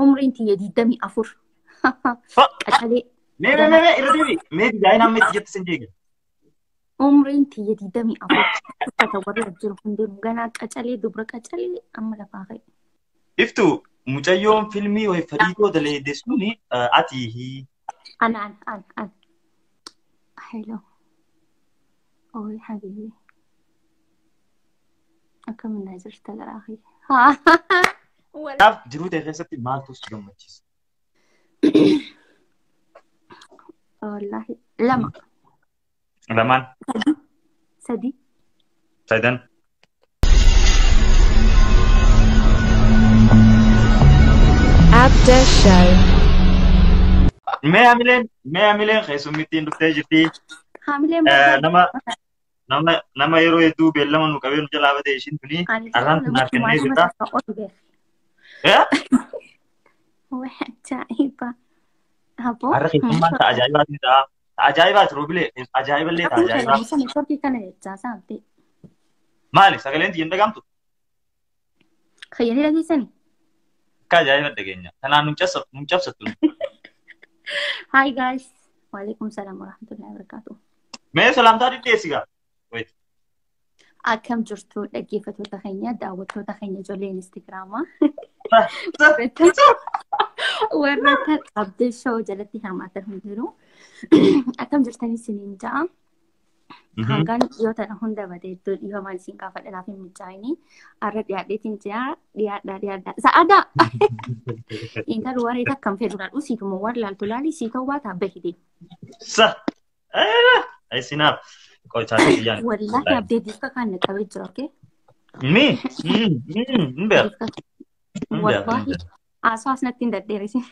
Umriin tiyya 24. Qacalee. Mee mee mee irra deebi. Mee dizaayinii amma itti jettu sin jeeqe. Umriin tiyya 24. Uffata warra jiru hundinuu ganaa qacalee dubra qacalee amma lafaa ka'e. Iftu mucayyoon filmii wayi fadhiitoo daleedde suni ati. Ana ana ana ana. Hello. Oi habibi. Akkamiin naa jirta garaa kiyya. Kanaaf jiruu ta'e keessatti maaltu si gammachiisa? Wallaahi lama. Lamaan. Sadi. Sadan. Abda Show. Mee hamileen keessummittiin dhuftee jirti. Hamileen Nama nama nama yeroo hedduu beellama nu qabee nu jalaa bade ishiin tuni har'aan tun argannee jirta. Ajaa'iba. Aboo. Har'a keessummaan ta'a ajaa'ibaati ta'a. Ta'a ajaa'ibaati roobilee ajaa'iballee ta'a ajaa'ibaa. Shortii kana jechaa saamte. Maali sagaleen tiyya hin dhagahamtu? Fayyadee dhageessani? Akka ajaa'iba dhageenya. Kanaan nun cabsattu. Hi guys. Waalaikum salam warahmatullahi wabarakatuh. Mee salaamtaa dhidheessi gaa. Wait. Akkam jirtu dhaggeeffattoota keenya daawwattoota keenya ijoollee Instagraamaa. Warra Abdii Show jalatti hirmaatan hundinuu akkam jirtanii isiniin ja'a. Hangaan yoo ta'an hunda badee iddoo dhiifamaan isin gaafadha naaf hin mijaa'ini. Har'a dhiyaadheetiin jira dhiyaadhaa dhiyaadhaa. Sa'aadaa! Intal waree akkam fedhu laal usiituma warra laaltu laali sii ta'uu baata bahide. Sa! Isinaaf qochaa kiyyaan. Wallaahi abdee diifka kan na qabee jira okee? Mi? Hin beeku. Wallaahi haasawaa asnatti hin daddeerisin.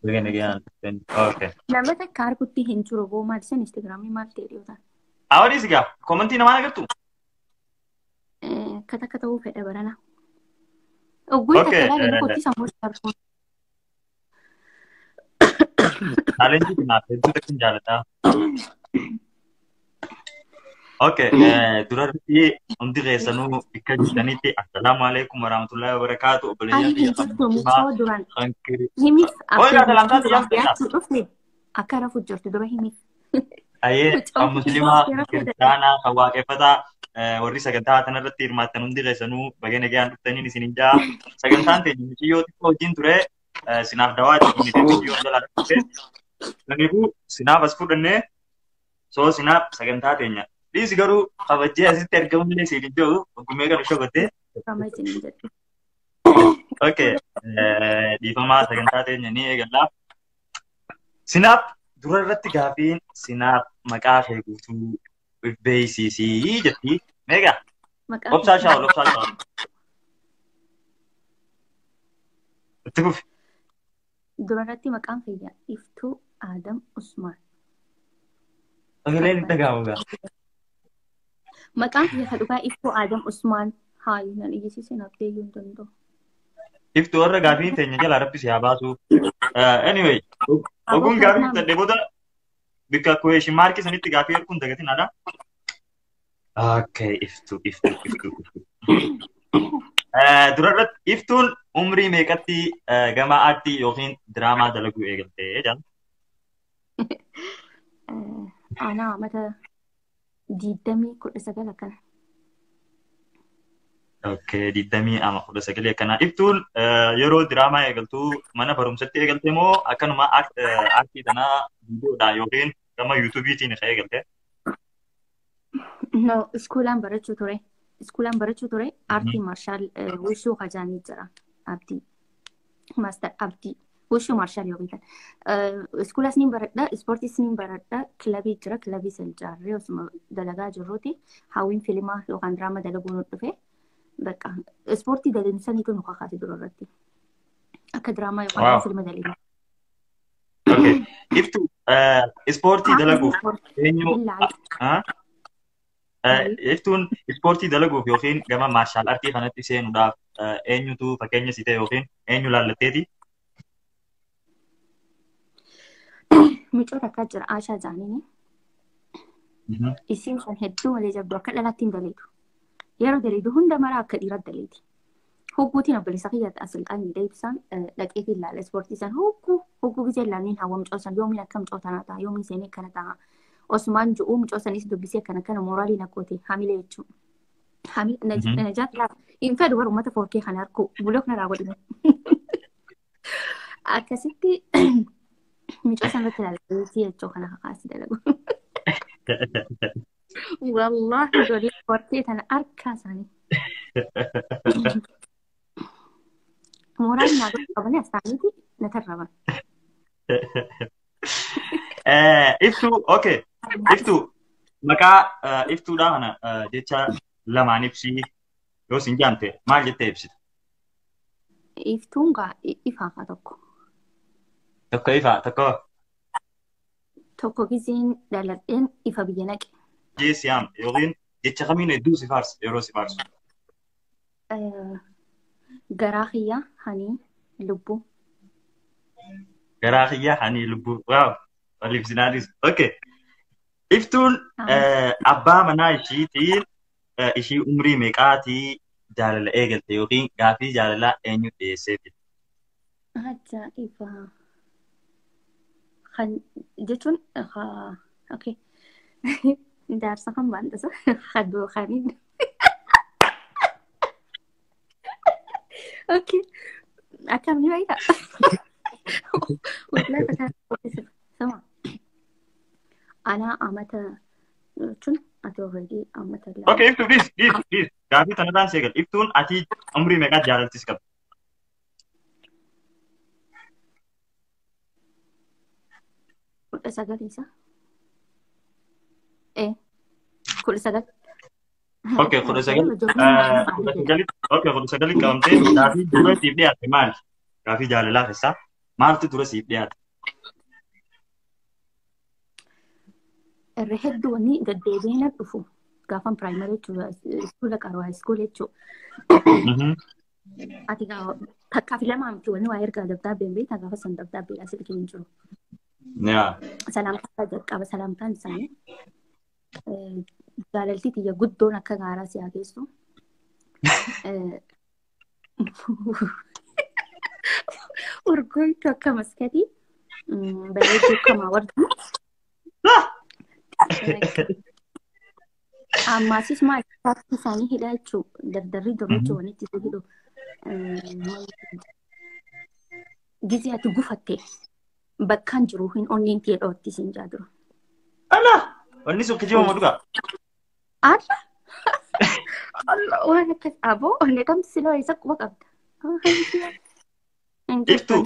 Okay. Nama takka argutti hin jiru boo maal isin Instagiraamii maal ta'e dhiyootaan? Awadii sigaa komentii namaa agartu? Akka takka ta'uu fedha barana. Ogguun takka ilaalee kottii sammuu argu. Chaalenjii kanaaf hedduu takka jaalladha. Okay, durarratti hundi keessanuu bakka jirtanitti assalaamu alaikum warahmatullahi wabarakaatu obboleeyyan biyya kan himiif dhufne akka rafu jirtu dura himiif. Ayyee kan musliimaa kiristaanaa kan waaqeffataa warri sagantaa kanarratti hirmaattan hundi keessanuu baga nagaan dhuftaniin isinin jaa sagantaan teenya mucayyoo xiqqoo wajjin ture sinaaf dawaa itti mucayyoo jalaa dhufte. Kanaafuu sinaaf as fudhannee soo sinaaf sagantaa teenya. Dhiisi garuu kabajjee asitti argamullee siin hin jiru ogummaa kana shogottee. Okay, dhiifamaa sagantaa teenya ni eegalla. Sinaaf dura irratti gaafiin sinaaf maqaa kee guutuu beeksisii jetti. Meeqa? Obsaa Shaawul, obsaa Shaawul. Itti fufi. Dura irratti maqaan kiyya Iftuu Adam Usmaan. Sagaleen hin dhaga'amu gaa. Maqaan kiyya dhugaa Iftuu Adam Usmaan haayi nan iyyisiisin abdee iyyuu hin danda'u. Iftuu warra gaafiin teenya jalaa rabbi si haa baasu. Anyway, oguun gaafii bitadhee booda bikka kuweeshin maarkii sanitti gaafii erguun dagatin aadaa. Okay, iftuu iftuu iftuu iftuu. Dura irratti iftuun umrii meeqatti gama aartii yookiin diraamaa dalaguu eegaltee jedhama? Anaa mata 2019 akkana. Okay, 2019 akkana. Iftuun yeroo diraamaa eegaltuu mana barumsatti eegalte moo akkanuma aartii tanaa viidiyoodhaan yookiin gama yuutuubiitiin isa eegalte? No, iskuulaan barachuu ture. Iskuulaan barachuu ture. Aartii maarshaal Wishuu Kajaanii jira. Abdii. Maaster Abdii. Wishuu maarshaal yoo beekan. Iskuulas ni baradha, ispoortiis ni baradha, kilabii jira, kilabii san jaarree osuma dalagaa jirruuti. Hawwiin filimaa yookaan diraama dalaguu nu dhufe. Bakka ispoortii dalaguu nu kakaase dura irratti. Akka diraamaa yookaan filma dalaguu. Okay. Iftu ispoortii dalaguuf eenyu iftuun ispoortii dalaguuf yookiin gama maarshaal artii kanatti seenuudhaaf eenyutu fakkeenya si ta'e yookiin eenyu laallatteeti? Mucoo takka jira Aashaa Jaaniini. Isiin kun hedduu malee jabduu akka dhalaatti hin daleetu. Yeroo daleetu hunda maraa akka dhiiraa daleeti. Hogguutiin obboleessa kiyya asilxaan deebisaan dhaqeetiin ilaala ispoortii san hogguu gisee ilaalniin hawwa mucoo san yoomiin akka mucoo tanaa ta'a yoomiin seenee akkana ta'a. Osumaan ju'uu mucoo sanis dubbisee akkana kana mooraalii nakkoote hamilee jechuudha. Hamilee najaat laata hin fedhu bara uummata foorkee kana harkuu bulook narraa godhime. Akkasitti mucoo san irratti ilaalee jechuu kana kakaasi dalagu. Wallaahi ijoollee foorkee tana harkaa isaanii. Mooraalii naa godhu qabanii as ta'aniiti na tarraban. Iftuu, okay. Iftuu, maqaa iftuudhaa kana jecha lamaan ibsii yoo sin jaamte maal jettee ibsita? Iftuun gaa ifaa haa tokko. Tokko ifaa, tokko. Tokko giseen dhaladheen ifa biyya naqe. Jeesi yaam yookiin jecha kamiin hedduu si faarsa yeroo si faarsu? Garaa kiyyaa hanii lubbuu. Garaa kiyyaa hanii lubbuu. Waaw. Waliif sinaanis. Okay. Iftuun abbaa manaa ishiitiin ishii umrii meeqaatii jaalala eegalte yookiin gaafii jaalalaa eenyu dhiyeesseef? Ajaa'iba. Kan jechuun okay. Jaarsa kan baandasa hadduu kaniin. Okay. Akkam ni baay'ata. Wallahi fataa sama. Ana amata jechuun ati already amata lama. Okay, iftuu please, please, please. Gaafii tanarraan si eegala. Iftuun ati umrii meeqaa jaalaltis qabda? 19 isa. 19. Okay, 19. 19. Okay, 19 qabamtee gaafii dura siif dhiyaate maali? Gaafii jaalalaa keessaa maaltu dura siif dhiyaate? Irra hedduu wanni deddeebi'ee na dhufu gaafan piraayimari jechuudha iskuula qaroo haayiskuul jechuudha. Ati takkaa fi lamaa miti wanni waa ergaa dabdaabbeen beektaa gaafa san dabdaabbeedha silkiin hin jiru. Salaamtaa jalqaba salaamtaan isaanii jaalalti tiyya guddoon akka gaaraa si haa geessu. Urgoytu akka maskatii bareedduu akka maawardi. Ammaasis maal paartii isaanii hidhaa jechuun dardarri duruu jechuun walitti si hidhu. Gizee ati gufatte bakkaan jiru hin onneen tee dhootti siin jaa dura. Ala! Wanni sun kijiba moo dhugaa? Alla! Alla waan akkas aboo onnee kamtu siloo isa quba qabda. Iftuu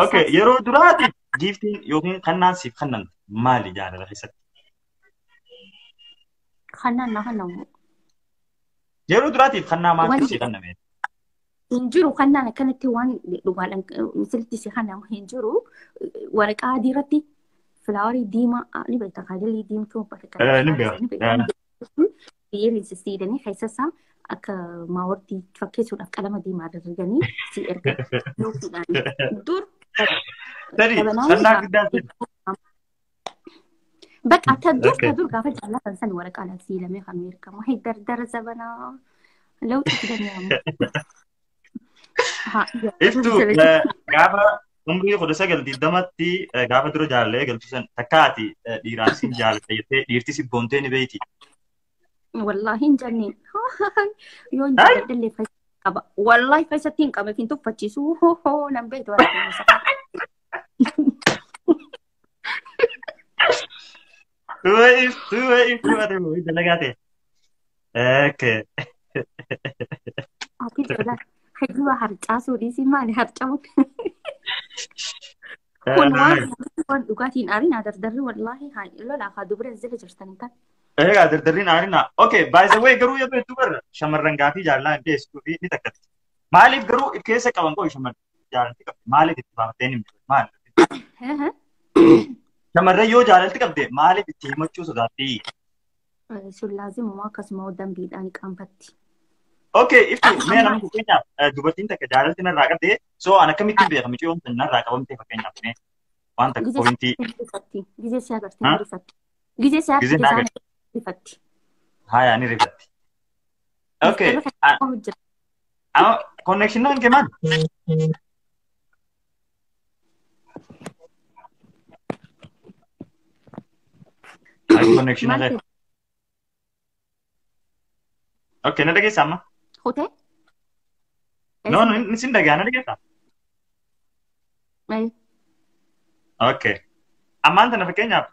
okay yeroo duraati giiftiin yookiin kannaan siif kennan maali jaalala keessatti? Kannaan na kennamu. Yeroo duraatiif kannaa maaltu si kenname? Hin jiru kannaan akkanatti waan dhugaadhaan misirritti si kennamu hin jiru. Waraqaa adii irratti filaawarii diimaa ni beekta kajalii diimtuu bakka Ni beeka. Biyyeen siidanii keessa isaa akka maawartii fakkeessuudhaaf qalama diimaa dirriganii si erga. Dur. Tadi, kannaa guddaa ta'e. Bakka ta dur ta dur gaafa jaallatan san waraqaadhaan siilamee kan ergamu. Hei dardara zabanaa lawxi fidanii ammoo. Iftuu gaafa umrii 19-20tti gaafa dura jaalallee galtu san takka ati dhiiraan sin jaalatta jettee dhiirti si boontee ni beeyti. Wallaahi hin janneen. Yoo hin jaalladhallee fayyada qaba. Wallaahi fayyisatti hin qabe hin tuffachiisu. Hoo nan beektu waraqaa. Tuwe iftuu iftuu ati dalagaa ta'e. Okay. Ati dalagaa. Hedduu harcaasuu dhiisii maali harcamuun? Kun waan dhugaatiin aarinaa dardarri wallaahi lolaa haa dubra zila jirtanii tan. Egaa dardarriin aarinaa. Okay, by the way garuu yeroo hedduu barra shamarran gaafii jaalalaa hin dhiyeessuu fi ni takkatti. Maaliif garuu if keessa qaban koo shamarran jaalalti qabdi maaliif itti baafatee hin himtu maali? Shamarran yoo jaalalti qabde maaliif itti himachuu sodaatti? Sun laazimumaa akkasuma dambiidhaan qaanfatti. Okay, iftu mee namni fakkeenyaaf dubartiin takka jaalalti narraa qabde so an akkamittiin beeka mucayyoon sun narraa qabamte fakkeenyaaf mee waan takka pointii. Gizee si agartee ni rifatti. Gizee si agartee ni rifatti. Haya ni rifatti. Okay. Amma connection naan kee maal? Ay connection Maal kee. ta'e? Okay, na dhageessa amma? Kutee? No, no, ni sin dhagaa, na dhageessa. Okay. Ammaan tana fakkeenyaaf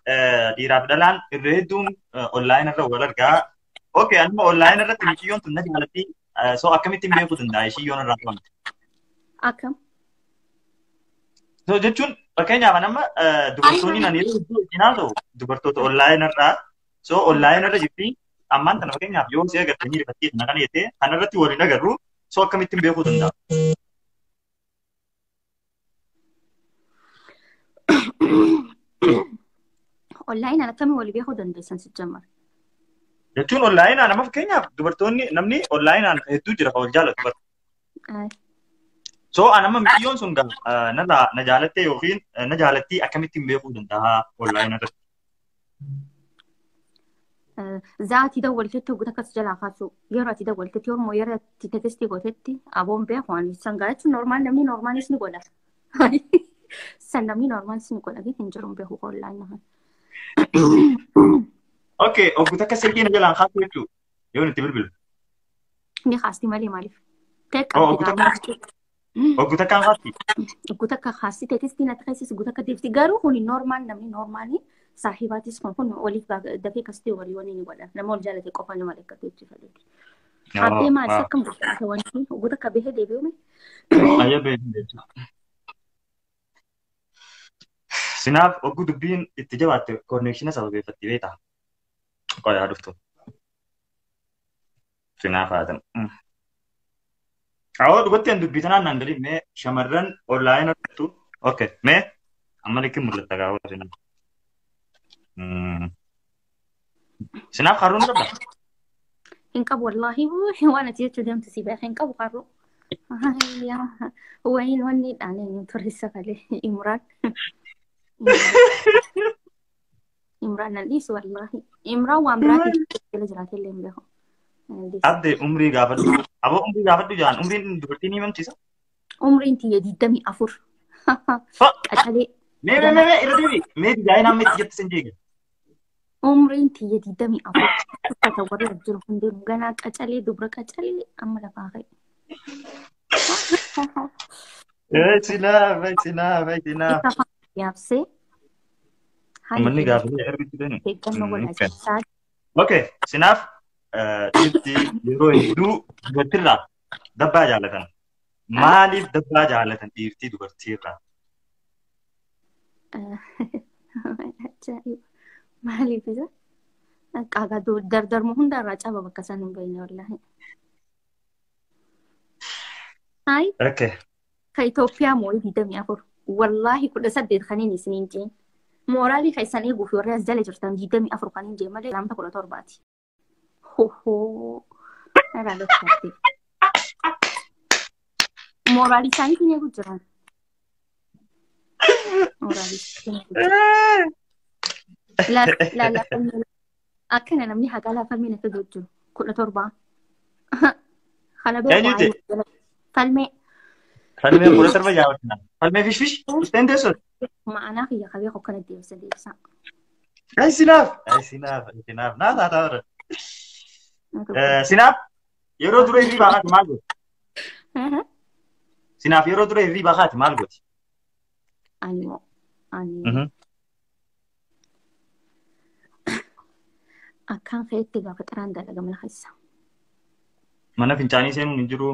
dhiiraaf dhalaan irra hedduun online irra wal argaa. Okay, anuma online irratti mucayyoon tun na jaalatti, so akkamittiin beekuu danda'a ishii yoon irraa qabamte? Akkam? So jechuun fakkeenyaaf anamma dubartoonni nan yeroo hedduu wajjin haasa'u dubartoota online irraa, so online irra jirti. Ammaan tana fakkeenyaaf yoo si agarte ni rifattee kana kana jettee kanarratti waliin agarru, so akkamittiin beekuu danda'a? Online akkamii walii beekuu dandeessan si jammar? Jechuun online nama fakkeenyaaf dubartoonni namni online hedduu jira kan wal jaalatu bara. So anamma mucayyoon sun narraa na jaalattee yookiin na jaalattii akkamittiin beekuu danda'a online irratti? Zaatii dawwaltetti hoggu takkas jalaa kaasu, yeroo ati dawwaltetti yommuu yeroo ati textii gootetti aboon beeku ani san gaa jechuun normaal, namni normaalis ni godha. San namni normaalis ni godha, hin jiru beeku online nama. Okay, oggu takka silkii na jalaan kaasu jechuudha yoo nuti bilbilu. Ni kaasti malee maaliif? Ta'e Oh, qabdi oggu takka gaafachuu. Oggu takkaan kaasti. Oggu takka kaasti, textii natti keessis oggu takka deebiti, garuu kuni normaal, namni normaalii saahibaatis kun waliif dafee kastee walii waliin ni godha. Nama wal jaalate qofa nama lekkatu jechuudha. Abbee maal akkam godhata wanti oggu takka bahee deebi'ume? Ayya beeku jechuudha. Sinaaf oggu dubbiin itti jabaatte connection sababeeffatti beektaa? Qoyaa dhuftu. Sinaaf haa ta'u. Awoo dhugatti an dubbii tanaan naan galii mee shamarran online irrattu. Okay, mee amma likki mul'ata gaawwa sinaaf. Sinaaf harruun qabda? Hin qabu wallaahi, waan ati jechuu deemtu si beeka, hin qabu qarru. Wayin wanni dhaan eenyu turreessa malee Imraan. Imraan nan dhiisu wallaahi. Imraan waan biraatiin jala jiraatee illee hin beeku. Nan dhiisu. Abde umrii gaafadhu. Aboo umrii gaafadhu jaan umriin dubartii ni himamsiisa? Umriin tiyya 24. Fa Qacalee. Mee mee mee mee irra deebi. Mee dizaayinii amma itti jette sin jeege. Umriin tiyya 24. Uffata warra jiru hundinuu ganaa qacalee, dubra qacalee amma lafaa ka'e. Sinaaf, sinaaf, sinaaf. Isa yaabsee haala Uummanni gaafatee ergichi deemu. eeggannoo godhaa. Okay, sinaaf dhiirti yeroo hedduu dubartiirraa dabbaa jaalatan. Maaliif dabbaa jaalatan dhiirtii dubartiirraa? Ajaa'iba! Maaliif isa? Qaagaa dardarmu hundarraa caba bakka isaan hin beekne wallaahi. Hayi Okay. ka Itoophiyaa moo'ii 24. Wallaahi 18 kaniin isiniin jeen. Mooraalii kan isaan eeguuf warri as jala jirtan 24 kaniin jeen malee lamta 17ti. Hohoo. Irraa lakkaa'ate. Mooraalii isaaniitiin eeguu jiran. Mooraalii isaaniitiin eeguu jiran. Laala akkana namni haqaa laa falmee natti jiru 17. Kana beeku. Eenyuti? Falmee. Falmee 17 jaalatina. Falmee fish fish? Isheen teessoo? Ma'anaa kiyya qabee hokkana deebisa deebisa. Ay sinaaf! Ay sinaaf! Ay sinaaf! Naa taataa bara. Sinaaf yeroo dura hirribaa kaate maal gooti? Sinaaf yeroo dura hirribaa kaate maal gooti? Ani moo ani akkaan fe'etti gaafa xiraan dalaga mana keessa. Mana fincaanii seenuun hin jiru.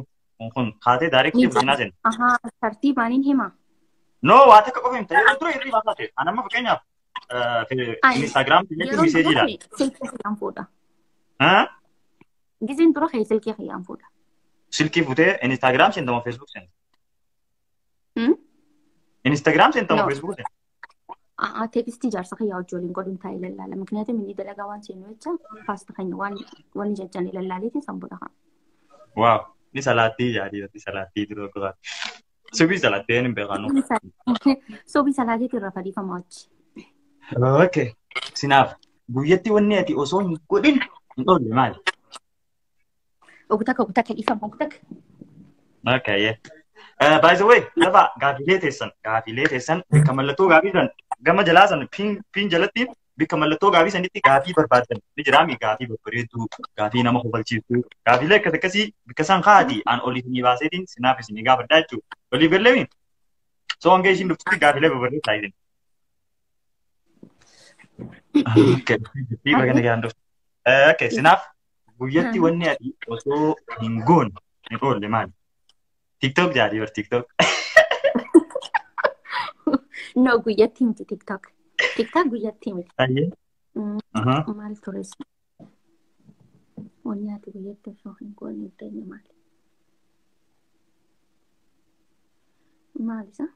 Kun kaatee directii fincaanii seenu. Ahaa, tartiibaaniin hima. No, waa takka qofa himta. Yeroo dura hirribaa kaate. Ani amma fakkeenyaaf Instagram Yeroo message dura ilaala. silkii kiyyaan fuudha. Gizeen dura kee silkii kiyyaan fuudha. Silkii fuutee Instagram seentamoo Facebook seenta? Instagram seentamoo No. Facebook seenta? A'aa, textii jaarsa kiyyaa wajjin waliin godhuun taa'ee lallaala. Mikniyaatiin inni dalagaa waan seenu jecha faasta keenya waan waan jajjan lallaaleetiin san booda haa. Waaw. Ni salaattii jaadii ni salaattii dura gosa. Subii salaattee hin beekanu. Subii salaateetiin irra fadhiifama wajji. Okay. Sinaaf guyyatti wanni ati osoo hin godhin hin oolle maali? Ogu takka, ogu takka, dhiifama, ogu takka. Okay, yeah. By the way, lafa gaafilee teessan bakka mallattoo gaafii san gama jalaa san pin jalatti bakka mallattoo gaafii sanitti gaafii barbaadan ni jiraami gaafii babbareedduu gaafii nama kofalchiiftuu gaafilee akkas akkasii bakka isaan kaa'ati aan olii isinii baaseetiin sinaaf isinii gaafadhaa jechuudha. Waliif galleemi? So hanga ishiin dhuftutti gaafilee babbareedaa isin. Okay, baga nagaan dhufte. Okay, sinaaf guyyatti wanni ati osoo hin goone hin oolle maali? TikTok jaali bar TikTok. No, guyyatti miti TikTok. TikTok guyyatti miti. Ayyee. Maal ture? Wanni ati guyyatti osoo hin goone hin teenye maali? Maal isa?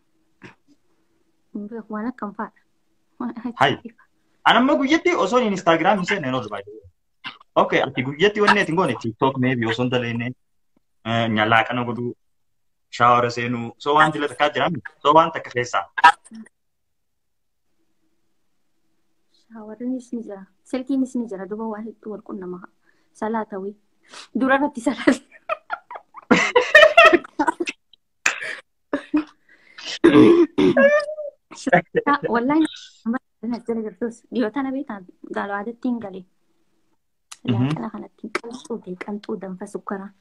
Hin beeku waan akkam fa'aadha. Hai. Anamma guyyatti osoo hin Instagram hin seenne hin oolu baay'ee. Okay, ati guyyatti wanni ati hin goone TikTok maybe osoo hin daleenne nyaalaaqana godhuu shaawara seenuu so waan jila takkaa jiraami so waan takka keessaa. Shaawarrinis ni jira. Silkiinis ni jira. Duba waan hedduu wal qunnama. Salaatawii. Dura irratti salaata. Wallahi nama jala jirtus dhiyoo tana beektaa gaalawaadatti hin galee. Laaqana kanatti qanxuu ta'e qanxuu danfa sukkaraa.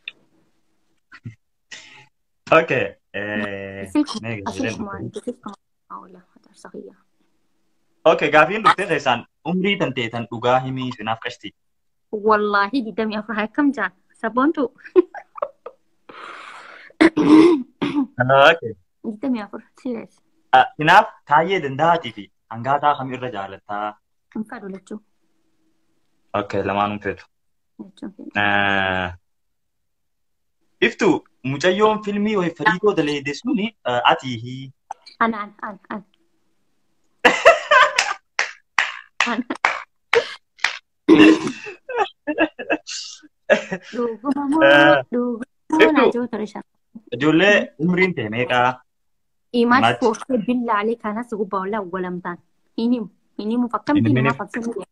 Okay. Okay, gaafiin dhuftee keessaan umrii tan ta'e tan dhugaa himii sinaaf qashti. Wallaahi 24 akkam jaan sabboontu. Okay. 24 serious. Sinaaf Taayyee Danda'aatii fi hangaataa kam irra jaalattaa? Hin fedhu lachuu. Okay, lamaanuu feetu. Lachuu feetu. Iftu mucayyoon filmii wayii Fariidoo daleede suni atii hi. Ana ana ana ana. Ana. Dhuguma moo dhuguma naa jiru ture shan. Ijoollee umriin ta'e meeqaa? Imaaj fooftee billaalee kanas gubbaa wallaa walamtaan. Hin himu. Hin himu fakkamtii namaa fakkamtii.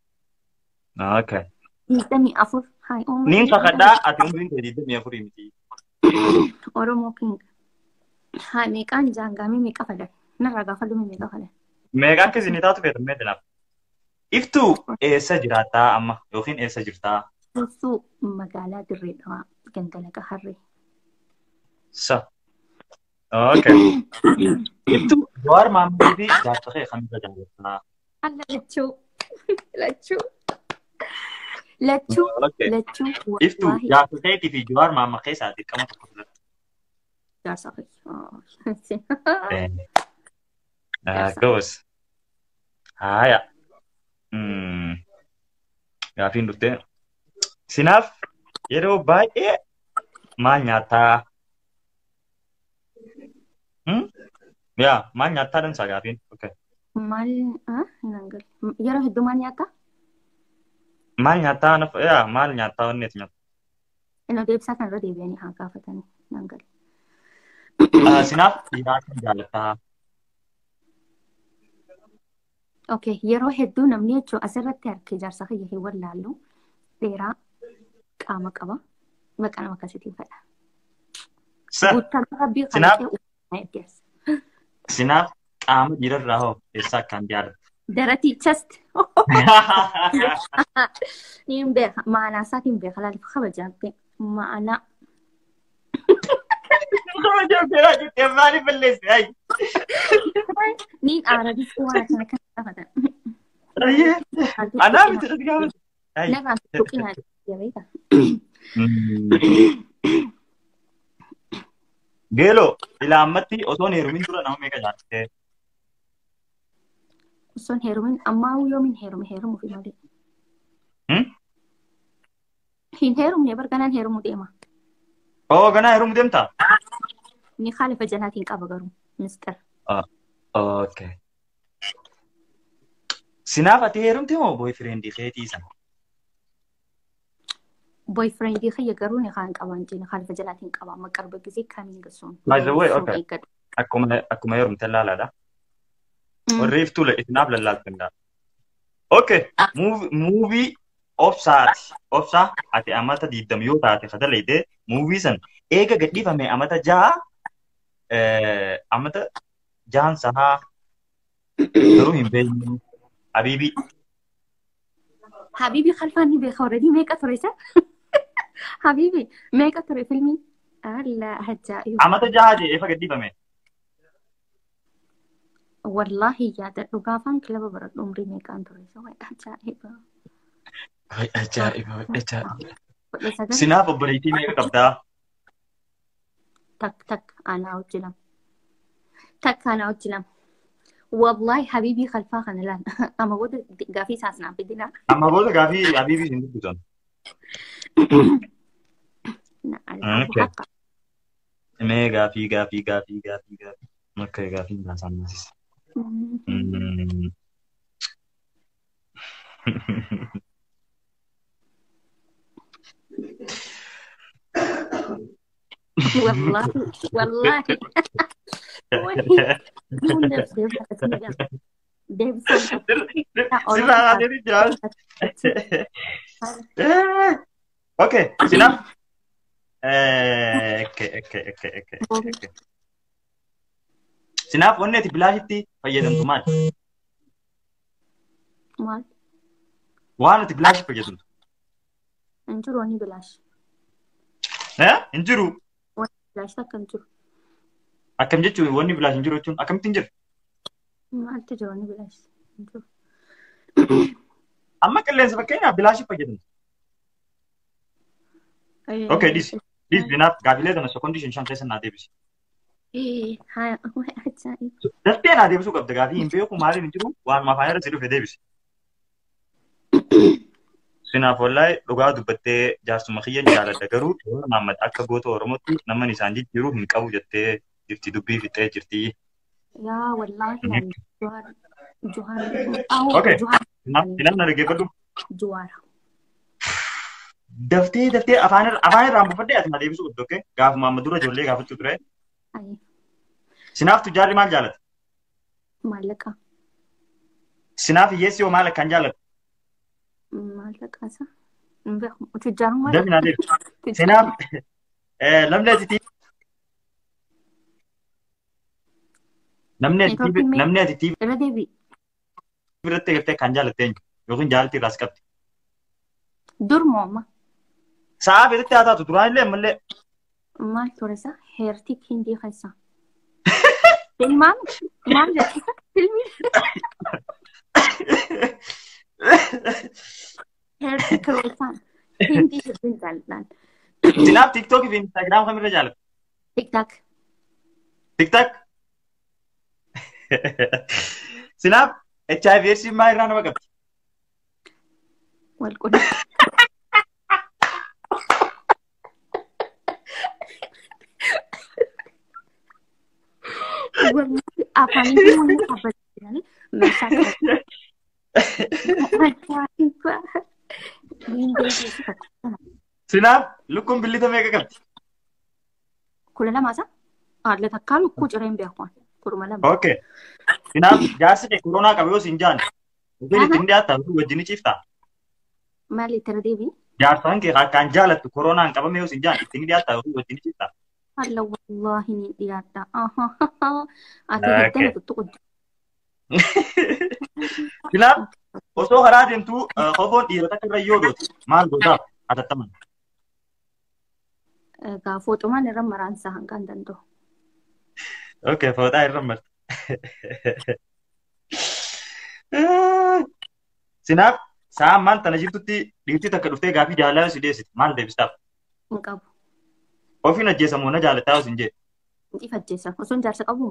Okay. 24 hai umriin. Niin kakadhaa ati umriin ta'e 24 miti. Oromoo King. Hai meeqaan jaangaamii meeqa fadan? Narraa gaafa dhume meeqa fadan? Meeqa akka isin taatu feetan mee dalaaf? Iftu eessa jiraattaa amma yookiin eessa jirtaa? Iftuu magaalaa Dirree Dhawaa gandalaqa Harree. Sa. Okay. Iftu Jawaar Maammadii fi jaarsa kee kamirra jaallattaa? Alla lachuu. Lachuu. Lachuu. Lachuu. Iftu jaarsa keetii fi Jawaar Maamma keessaa dirqama tokko filadhu. Jaarsa kee. Goos. Haaya. Gaafiin dhuftee. Sinaaf yeroo baay'ee maal nyaattaa? Yaa maal nyaattaa dansaa gaafiin? Okay. Maal yeroo hedduu maal nyaattaa? Maal nyaattaa yaa maal nyaattaa wanni ati nyaattu? Inni deebisaa kanarra deebi'anii haa gaafatanii nan gale. Sinaaf dhiiraa kan jaalattaa? Okay, yeroo hedduu namni jechuun asirratti harka ijaarsa kiyya hin wallaallu dheeraa qaama qaba. Maqaa nama akkasiitiin fedha. Sinaaf qaama dhiirarraa hoo eessaa akkaan jaallattu? Daratii chest. Niin beeka maanaa isaatiin beeka laaliif kabajaa maanaa. Kabajaa beekaa jettee maaliif balleesse? Niin aarabis waan akkana kan gaafatan. Anaa miti irratti gaafatan. Narraan tuqinaa beeka. Geeloo ilaa ammatti osoo hin heerumin dura nama meeqa jaallattee? Osoo hin heerumin ammaa yoomiin heerume heerumuuf malee. Hin heerumne bar ganaan heerumuu deema. Oo ganaa heerumuu deemtaa? Ni haala jalaatiin qaba garuu ministeera. Okay. Sinaaf ati heerumte moo boyfriendii keetii sana? Boyfriendii kiyya garuu ni kaan qabaan jeen haala jalaatiin qaba amma qarba gisee kamiin gasuun. By the way, okay. Akkuma heerumte laalaadha. Warri iftuu isinaaf lallaaltan gaara. Okay, muuvii Obsaati. Obsaa ati amata 20 yoo taate kadalayte muuvii san eega gadhiifame amata 6 amata 6 sahaa garuu hin beeknu. Habiibii. Habiibii Khalfaan ni beeka already meeqa ture isa? Habiibii meeqa ture filmiin? Allah ajaa'iba. Amata 6 jedhee efa gadhiifame. Wallaahi yaadadhu gaafaan kilaba baradhu umrii meeqaan ture isa? Wayi ajaa'iba. Ajaa'iba ajaa'iba. 19 Sinaaf obboleettii meeqa qabdaa? Tak tak anaa hojii lama. Takka anaa hojii lama. Wallaahi Habiibii Khalfaa kana laal. Amma booda gaafii isaas naaf fidina. Amma booda gaafii Habiibii hin dubbisan. Okay. Haqa. Mee gaafii gaafii gaafii gaafii gaafii. Okay gaafii hin taasisa. Wallaahi wallaahi. Sirraa haadheetu jira. Okay, sinaaf. Okay, okay, okay, okay, okay. Sinaaf wanni ati bilaashitti fayyadamtu maali? Maal? Waan ati bilaashi fayyadamtu. Hin jiru wanni bilaash. Hin jiru. Wanni bilaash takka hin jiru. Akkam jechuun wanni bilaash hin jiru jechuun akkamitti hin jiru? Maaltu jira wanni bilaash? Hin jiru. Amma qilleensa fakkeenyaaf bilaashi fayyadamtu. Okay, dhiisi. Dhiisi sinaaf gaafilee kana sekondii 5 keessa naa deebisi. Haa, ajaa'iba. Daftee naa deebisuu qabda gaafii hin beeku maaliin hin jiru waanuma afaan irra si dhufe deebisi. Sinaaf wallaahi dhugaa dubbattee jaarsuma kiyyan jaaladha garuu Jawaar Mohaammed akka goota Oromootti namni isaan jijjiiruu hin qabu jettee jirti dubbii fixee jirti. Yaa wallaahi ani Jawaar Jawaar Okay. Jawaar Sinaaf na dhaggeeffadhu. Jawaar. Daftee daftee afaan irraa buufadhee ati na deebisuu qabdu okay? Gaafuma amma dura ijoollee gaafachuu ture. Sinaaf tujjaarri maal jaalata? Maallaqa. Sinaaf hiyyeessi hoo maal akkaan jaalata? Maallaqa isa. Hin beeku. Tujjaarummaa. Dafi naa deebisi. Sinaaf namni ati namni ati TV Irra deebi. biratti agartee kan jaalatte eenyu yookiin jaalatti irraas qabdi. Dur moo amma? Sa'aa feetetti haa taatu duraan illee ammallee Maal ture isa? Heertik hindii keessa. Filmaan maal jechuudha? Filmi Heertik Roosaan hindii hedduun jaalladhaan. Sinaaf TikTokii fi Instagram kamirra jaalatta? TikTok. TikTok. Sinaaf HIV AIDS maal irraa nama qabdi? Wal qunnamtii. Wallahi afaaniin wanni dhaabbatanii meeshaa ajaa'iba. Sinaaf lukkuun billita meeqa qabdi? 12 isa? Haala takkaa lukkuu cireen beeku. 12. Okay. Sinaaf jaarsi kee koronaa qabu yoo siin jaan yookiin ittiin dhiyaattaa yookiin wajjin ni ciiftaa? Maali itti deebii? Jaarsaan kee akkaan jaalattu koronaan qabame yoo siin jaan ittiin dhiyaattaa yookiin wajjin ni ciiftaa? Alla wallaahi ni dhiyaadha. Ati hiddana tuttuqu. Sinaaf osoo karaa deemtuu kofoon dhiira takka irra yoo goote maal gootaaf hatattaman? Egaa fooxumaan irra maraansaa hanga hin danda'u. Okay, fooxaa irra marta. Sinaaf sa'a ammaan tana jirtutti dhiirti takka dhuftee gaafii jaalalaa si dhiyeessiti maal deebistaaf? Hin qabu. Ofiin ajjeesamoo na jaalattaa yoo sin jedhe. Ni ajjeesa. Osoo hin jaarsa qabu.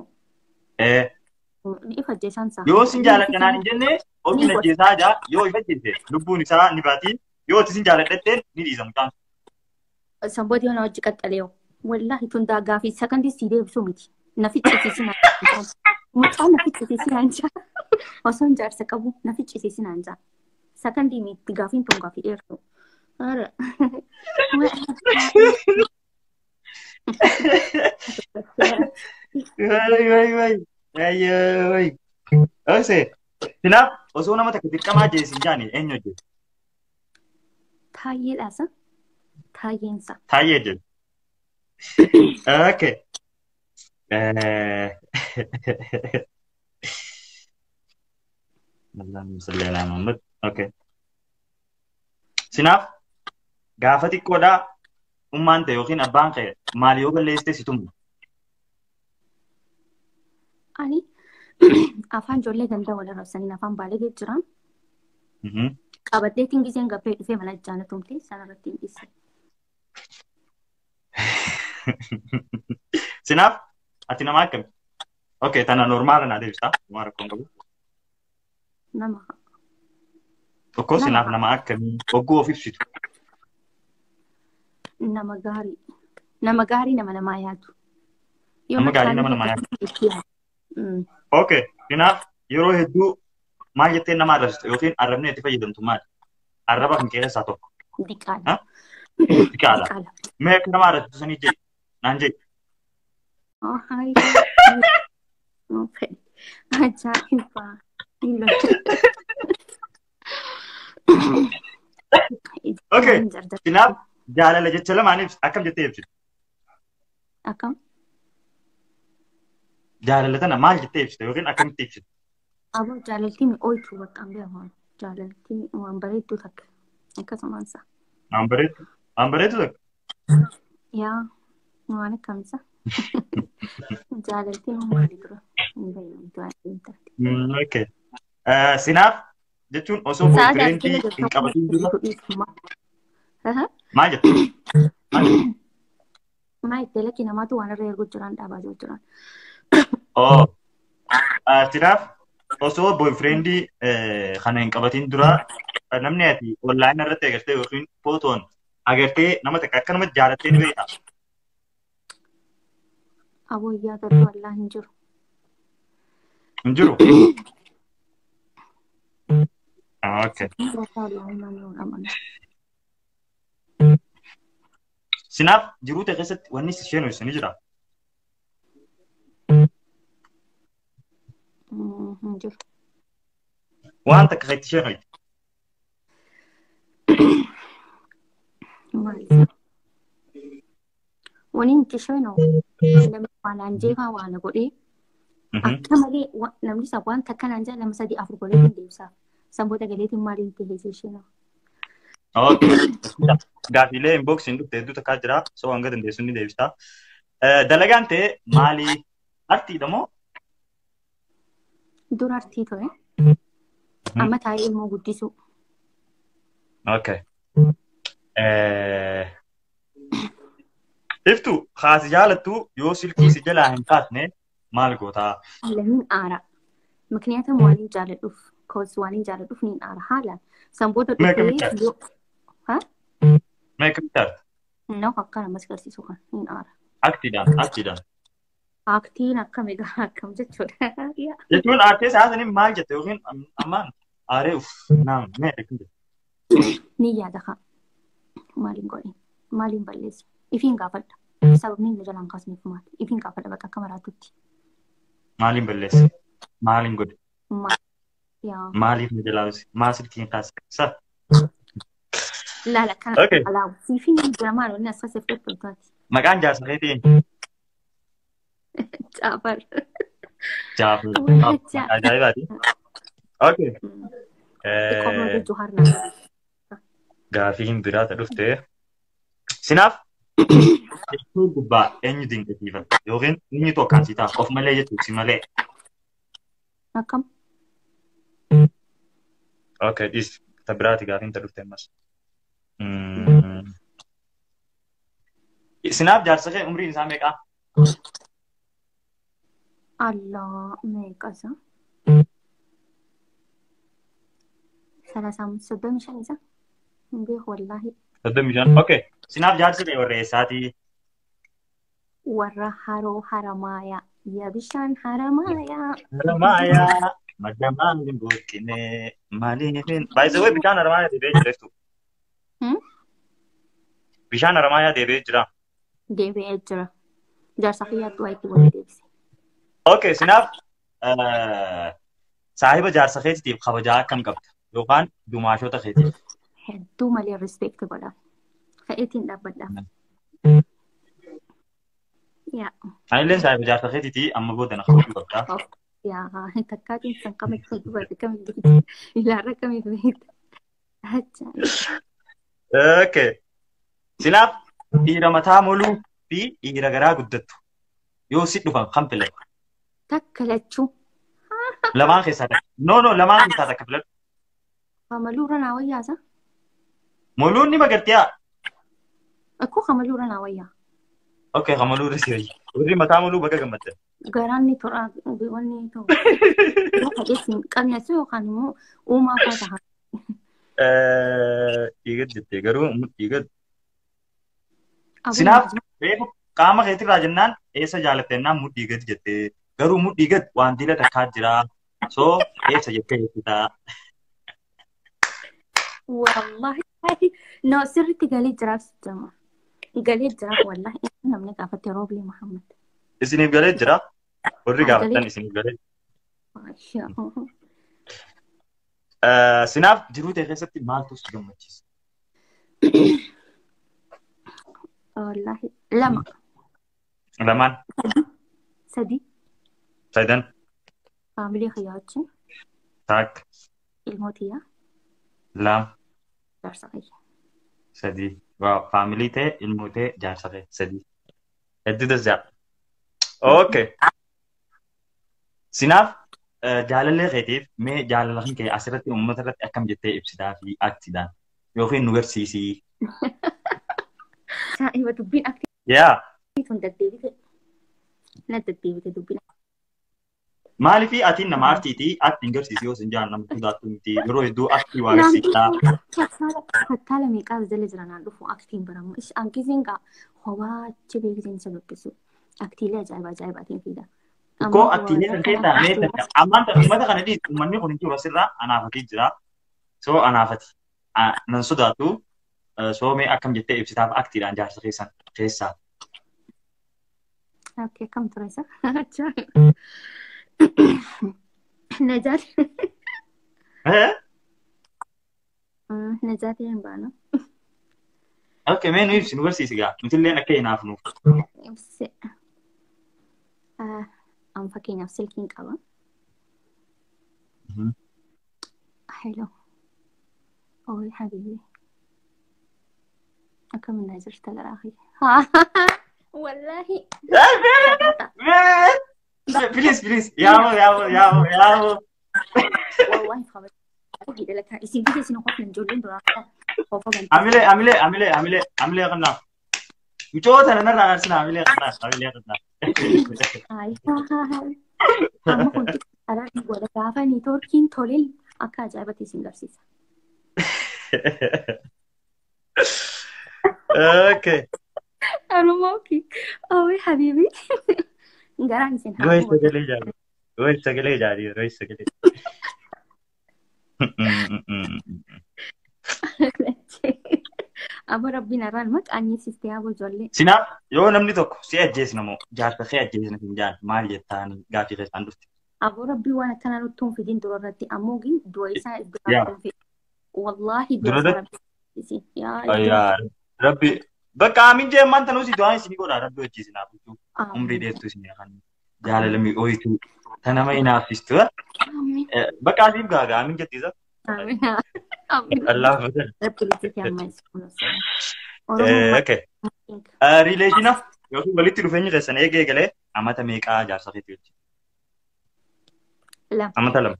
Ni ajjeesaan isaa. Yoo sin jaaladha naan hin jenne ofiin ajjeesaa jaa yoo if ajjeese lubbuun isaa ni baati yoo ati sin jaaladhatteen ni dhiisa mucaan. Sanbooti yoo na hojii qaxxalee yoo. Wallaahi tun gaafii sakandii si deebisuu miti. Na ficcisiisi naan jaa. Mucaan na ficcisiisi naan jaa. Osoo hin jaarsa qabu na ficcisiisi naan jaa. Sakandii miti gaafiin tun gaafii dheertu. Ara. Wayi wayi wayi. Wayi wayi. Ose. Sinaaf osoo nama takka dirqamaa ajjeesi hin jaane eenyu ajjeesa? Taayyeedhaasa. Taayyeensa. Taayyee jedhu. Okay. Allahumma salli ala Muhammad. Okay. Sinaaf gaafa xiqqoodhaa ummaan ta'e yookiin abbaan kee maal yoo balleessite si tumu? Ani afaan ijoollee ganda wal arrabsaniin afaan baalee jira. Qabaddeetiin giseen gabbee dhufee mana jaana tumte sanarratti hin dhiise. Sinaaf ati nama akkami? Okay, tana normaala naa deebista. Waan rakkoon qabu. Nama. Tokko sinaaf nama akkamii hogguu of ibsitu? Nama gaarii. Nama gaarii nama namaa yaadu. Nama gaarii nama namaa yaadu. Okay, sinaaf yeroo hedduu maal jettee nama arrabsitu yookiin arrabni itti fayyadamtu maali? Arraba kan keessaa tokko. Diqaala. Diqaala. Mee akka nama arrabsitu sanii jedhi. Naan jedhi. Ajaa'iba. Okay, sinaaf jaalala jecha lamaan ibsi. Akkam jettee ibsitu? Akkam? Jaalala tana maal jettee ibsita yookiin akkamitti ibsitu? Aboo jaalaltiin ooytuu bakka hin beekamu. Jaalaltiin waan bareedduu takka. Akkasumaan isa. Waan bareedduu? Waan bareedduu takka? Yaa waan akkamisa? Jaalaltiin maali dura? Hin beekamu. Okay. Sinaaf jechuun osoo boyfriendii hin qabatin dura. Maal jette? Maal itti lakki namaatu waan irra ergu jiran dhaabaa jiran. Oh. Sinaaf osoo boyfriendii kana hin qabatin dura namni ati online irratti agartee yookiin footoon agartee nama takka akka nama jaalattee ni beektaa? Aboo iyyaa garuu wallaa hin jiru. Hin jiru? Okay. Sinaaf jiruu ta'e keessatti wanni si isheen ni jira? Hin jiru. Waan takka kan itti isheen hoyti. Maali? Wanni itti isheen namni waan aan jeefaa waan godhee akka malee namni isa waan takka naan jedha lama sadii afur godhee hin deebisaaf. Sanboota galeetiin maaliin ta'ee isheen. Okay. Gaafiilee inboxiin dhufte hedduu takkaa jira. So hanga dandeessu ni deebista. Dalagaan ta'e maali? Artiidha moo? Dur artii ture. Amma taa'ee ilmoo guddisuu. Okay. Iftu haati jaalattu yoo silkii si jalaa hin kaasne maal gootaa? Lamiin aara. Mikniyaatum waan hin jaaladhuuf. Koos waan hin jaaladhuuf niin aara haalaan. Sanboota dhufee yoo. Ha? Mee akkamitti aarta? No akka namas agarsiisu kan niin aara. Aktiidhaan aktiidhaan. Aktiin akkam egaa akkam jechuudha. Jechuun aartee saasanii maal jette yookiin ammaan aaree uff naam mee akkam jette? Ni yaada kaa. Maaliin godhin? Maaliin balleessa? Ifiin gaafadha. Sababni inni jalaan kaasneef maali? Ifiin gaafadha bakka akka maraatutti. Maaliin balleessa? Maaliin godhe? Yaa. Maaliif na jalaa maal silkiin kaase? Sa. Laala kana alaawu. Siifiin jira maal wanni as kaseef dhuftu. Maqaan jaarsa keetii eenyu? Jaafar. Jaafar. Ajaa'ibaati. Okay. Gaafiin biraa ta dhufte. Sinaaf jechuu gubbaa eenyu dinqisiifata yookiin eenyu tokkaan si ta'a of malee jechuun si malee. Akkam? Okay, dhiis ta biraati gaafiin ta dhufte ammas. Sinaaf jaarsa kee umriin isaa meeqa? Allah meeqa isa? 35 isa? Hin beeku wallaahi. 35. Okay. Sinaaf jaarsi kee warra eessaati? Warra haroo Haramaayaa. Yaa bishaan Haramaayaa. Haramaayaa. Madda maaliin boqqinee maaliin. By the way bishaan Haramaayaa deebi'ee jira jechuudha. Bishaan Haramaayaa deebi'ee jira. Deebi'ee jira. Jaarsa kiyyaatti waa itti wal deebise. Okay, sinaaf saahiba jaarsa keetiitiif kabajaa akkam qabda? Yookaan dumaashota keetiif? Hedduu malee respect godha. Fa'eetiin dhaabbadha. Yaa. Anillee saayiba jaarsa keetiiti amma booda na kabajuu qabda. Yaa takkaatiin san kamatti dubbate kamitti ilaarra kamiif beekta. Ajaa'iba. Okay. Silaaf dhiira mataa moluu fi dhiira garaa guddattu yoo si dhufan kan filadhu? Takka lachuu. Lamaan keessaa takka. No no lamaan keessaa takka filadhu. Kamaluurra naa wayyaasa. Moluun ni magartiyaa. Akkoo kamaluurra naa wayyaa. Okay, kamaluurra si wayya. Warri mataa moluu baga gammaddan. Garaan ni tola wanni ta'u. Yoo fedhes hin qabnesu yookaan immoo uumaa fa'aa ta'a. Dhiiga jettee garuu dhiiga. Sinaaf reefu qaama keetirraa jennaan eessa jaalatte jennaan mudhii gadi jettee garuu mudhii gad waan dila takkaa jira. So eessa jettee eessitaa. Wallahi no sirriitti galee jiraaf jama. Galee jiraaf wallahi namni gaafate Roobii Muhammad. Isiniif galee jira. Warri gaafattan isiniif galee. Sinaaf jiruu ta'e keessatti maaltu si gammachiisa? Wallahi lama. Lamaan. Sadi. Sadan. Faamilii kiyyaa wajjin. Takka. Ilmoo tiyyaa. Lama. Jaarsa kiyya. Sadi. Waaw faamilii ta'e ilmoo ta'e jaarsa kee sadi. Hedduu dasjaa. Okay. Sinaaf jaalallee keetiif mee jaalala kan kee asirratti uummata irratti akkam jettee ibsitaa fi aktiidhaan yookiin nu garsiisii. Saa'iba dubbiin aktii Yaa. tun deddeebite. Na deddeebite dubbiin. Maaliif atiin nama artiitii aktiin garsiisii yoo sin jaan nama sodaattu miti yeroo hedduu aktii waa garsiiftaa. Fattaala meeqaas jala jira naan dhufu aktiin baramu. Ish ankisiin gaa hobaachi beeksiin isa dubbisu. Aktiilee ajaa'iba ajaa'ibaatiin fida. Koo aktiilee san keessaa mee takka ammaan tan uummata kana dhiis uummanni kun hin jiru asirraa anaafatii jira. So anaafati nan sodaattu so mee akkam jettee ibsitaaf aktiidhaan jaarsa keessan keessaa. Okay, akkam ture isa? Najaat. Najaatiin hin baanu. Okay, mee nu ibsi nu barsiisi gaa nutilleen akka hinaaf nuuf. Ibsi. An fakkeenyaaf silkiin qaba. Hello. Oi habibi. Akkam naa jirta garaa kiyya. Wallahi. Please, please. Yaamo, yaamo, yaamo, yaamo. Wallahi qaba. Isin biyya isin qofan ijoolleen duraa qofa bantu. Amilee, amilee, amilee, amilee, amilee qannaa. Michoota nanarraa aarsinaa amilee qannaa, amilee qannaa. Amma kun xiqqaadhaan godha gaafa niitoorkiin toleen akka ajaa'ibatti isin garsiisa. Okay. Arumoo ki. Oi habibi. Garaan isin Roy sagalee jaarii. Roy sagalee jaarii. Roy sagalee. Aboo rabbiin arraan maqaan siistee aboo ijoollee. Sinaaf yoo namni tokko si ajjeesna moo jaarsa kee ajjeesna hin jaan maal jettaan gaaffii keessaan dhufte. Aboo rabbii waan akkanaa nutti hin fidin dura irratti ammoo gin du'a isaa duraa hin fidin. Wallaahi du'a isaa rabbi. Yaa rabbi bakka amiin jee maanta nuti du'aan isinii godha rabbi hojii isinaaf jechuun umrii dheertuu isinii kan jaalala mi'ooytu ta nama inaaffistu. Bakka asiif gaaga amiin jettiisa. Allah badal. Okay. Rileeshina yookiin walitti dhufeenyi keessan eegee galee amata meeqaa jaarsa keetii wajjin? Lama. Amata lama.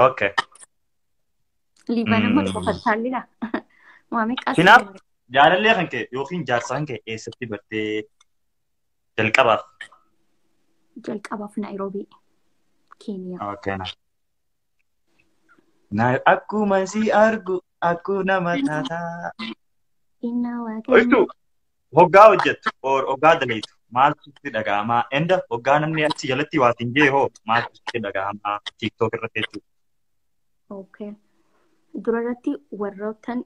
Okay. Liibaan amma qofattaalidha. Waa meeqaa? Kanaaf jaalallee kan kee yookiin jaarsa kan kee eessatti bartee jalqabaaf? Jalqabaaf Naayiroobii, Keeniyaa. Okay. Akkuma si argu akkuma nama taataa. Oitu hoggaa hojjettu or hoggaa daleetu maaltu sitti dhaga'amaa? Enda hoggaa namni achi jalatti waatiin jee hoo maaltu sitti dhaga'amaa TikTok irratti jechuudha. Okay. Dura irratti warroottan